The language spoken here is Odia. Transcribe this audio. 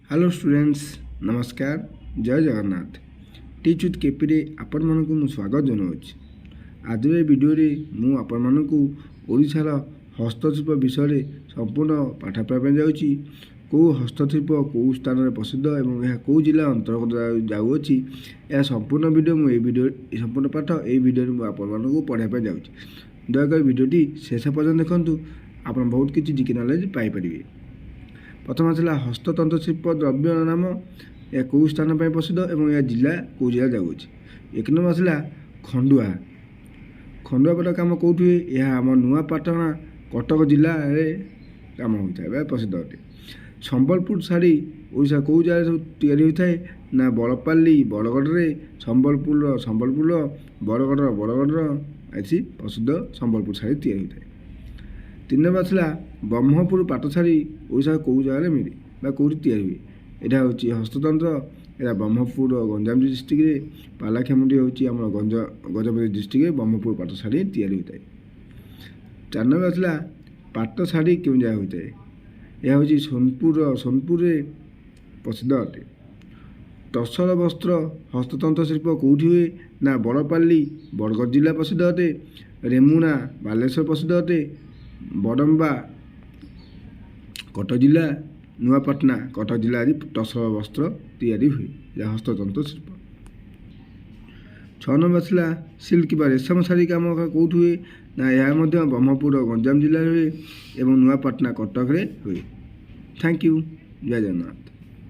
ହ୍ୟାଲୋ ଷ୍ଟୁଡେଣ୍ଟସ୍, ନମସ୍କାର, ଜୟ ଜଗନ୍ନାଥ। ଟିଚ୍ ୱିଥ୍ କେପିରେ ଆପଣମାନଙ୍କୁ ମୁଁ ସ୍ୱାଗତ ଜଣାଉଛି। ଆଜିର ଏ ଭିଡ଼ିଓରେ ମୁଁ ଆପଣମାନଙ୍କୁ ଓଡ଼ିଶାର ହସ୍ତଶିଳ୍ପ ବିଷୟରେ ସମ୍ପୂର୍ଣ୍ଣ ପାଠ ପଢ଼ିବା ପାଇଁ ଯାଉଛି। କେଉଁ ହସ୍ତଶିଳ୍ପ କେଉଁ ସ୍ଥାନରେ ପ୍ରସିଦ୍ଧ ଏବଂ ଏହା କେଉଁ ଜିଲ୍ଲା ଅନ୍ତର୍ଗତ ଯାଉଅଛି, ଏହା ସମ୍ପୂର୍ଣ୍ଣ ଭିଡ଼ିଓ ମୁଁ ଏଇ ଭିଡ଼ିଓ, ସମ୍ପୂର୍ଣ୍ଣ ପାଠ ଏଇ ଭିଡ଼ିଓରେ ମୁଁ ଆପଣମାନଙ୍କୁ ପଢ଼ାଇବା ପାଇଁ ଯାଉଛି। ଦୟାକରି ଭିଡ଼ିଓଟି ଶେଷ ପର୍ଯ୍ୟନ୍ତ ଦେଖନ୍ତୁ, ଆପଣ ବହୁତ କିଛି ଜିକେ ନଲେଜ ପାଇପାରିବେ। ପ୍ରଥମ ଆସିଲା ହସ୍ତତନ୍ତ ଶିଳ୍ପ ଦ୍ରବ୍ୟର ନାମ, ଏହା କେଉଁ ସ୍ଥାନ ପାଇଁ ପ୍ରସିଦ୍ଧ ଏବଂ ଏହା ଜିଲ୍ଲା କେଉଁ ଜିଲ୍ଲା ଯାଉଅଛି? ଏକ ନମ୍ବର ଆସିଲା ଖଣ୍ଡୁଆ। ଖଣ୍ଡୁଆପାଟ କାମ କେଉଁଠି ହୁଏ? ଏହା ଆମ ନୂଆପାଟଣା, କଟକ ଜିଲ୍ଲାରେ କାମ ହୋଇଥାଏ ବା ପ୍ରସିଦ୍ଧ ଅଟେ। ସମ୍ବଲପୁର ଶାଢ଼ୀ ଓଡ଼ିଶା କେଉଁ ଜାଗାରେ ସବୁ ତିଆରି ହୋଇଥାଏ ନା ବରପାଲି, ବରଗଡ଼ରେ। ସମ୍ବଲପୁରର ବରଗଡ଼ର ଏଠି ପ୍ରସିଦ୍ଧ ସମ୍ବଲପୁର ଶାଢ଼ୀ ତିଆରି ହୋଇଥାଏ। ତିନି ନମ୍ବର ଆସିଲା ବ୍ରହ୍ମପୁର ପାଟ ଶାଢ଼ୀ ଓଡ଼ିଶାର କେଉଁ ଜାଗାରେ ମିଳେ ବା କେଉଁଠି ତିଆରି ହୁଏ? ଏଇଟା ହେଉଛି ହସ୍ତତନ୍ତ୍ର। ଏଇଟା ବ୍ରହ୍ମପୁର, ଗଞ୍ଜାମ ଡିଷ୍ଟ୍ରିକ୍ଟରେ। ପାରଳାଖେମୁଣ୍ଡି ହେଉଛି ଆମର ଗଜପତି ଡିଷ୍ଟ୍ରିକ୍ଟରେ ବ୍ରହ୍ମପୁର ପାଟ ଶାଢ଼ୀ ତିଆରି ହୋଇଥାଏ। ଚାରି ନମ୍ବର ଆସିଲା ପାଟ ଶାଢ଼ୀ କେଉଁ ଜାଗା ହୋଇଥାଏ? ଏହା ହେଉଛି ସୋନପୁରରେ ପ୍ରସିଦ୍ଧ ଅଟେ। ଟସର ବସ୍ତ୍ର ହସ୍ତତନ୍ତ ଶିଳ୍ପ କେଉଁଠି ହୁଏ ନା ବରପାଲି, ବରଗଡ଼ ଜିଲ୍ଲା ପ୍ରସିଦ୍ଧ ଅଟେ। ରେମୁଣା, ବାଲେଶ୍ୱର ପ୍ରସିଦ୍ଧ ଅଟେ। ବଡ଼ମ୍ବା, କଟକ ଜିଲ୍ଲା। ନୂଆପାଟଣା, କଟକ ଜିଲ୍ଲା ଆଦି ଟସର ବସ୍ତ୍ର ତିଆରି ହୁଏ। ଏହା ହସ୍ତତନ୍ତ ଶିଳ୍ପ। ଛଅ ନମ୍ବର ଆସିଲା ସିଲ୍କ ବା ରେଶମ ଶାଢ଼ୀ କାମ କେଉଁଠି ହୁଏ ନା ଏହା ମଧ୍ୟ ବ୍ରହ୍ମପୁର, ଗଞ୍ଜାମ ଜିଲ୍ଲାରେ ହୁଏ ଏବଂ ନୂଆପାଟଣା, କଟକରେ ହୁଏ। Thank you, Jay Jagannath.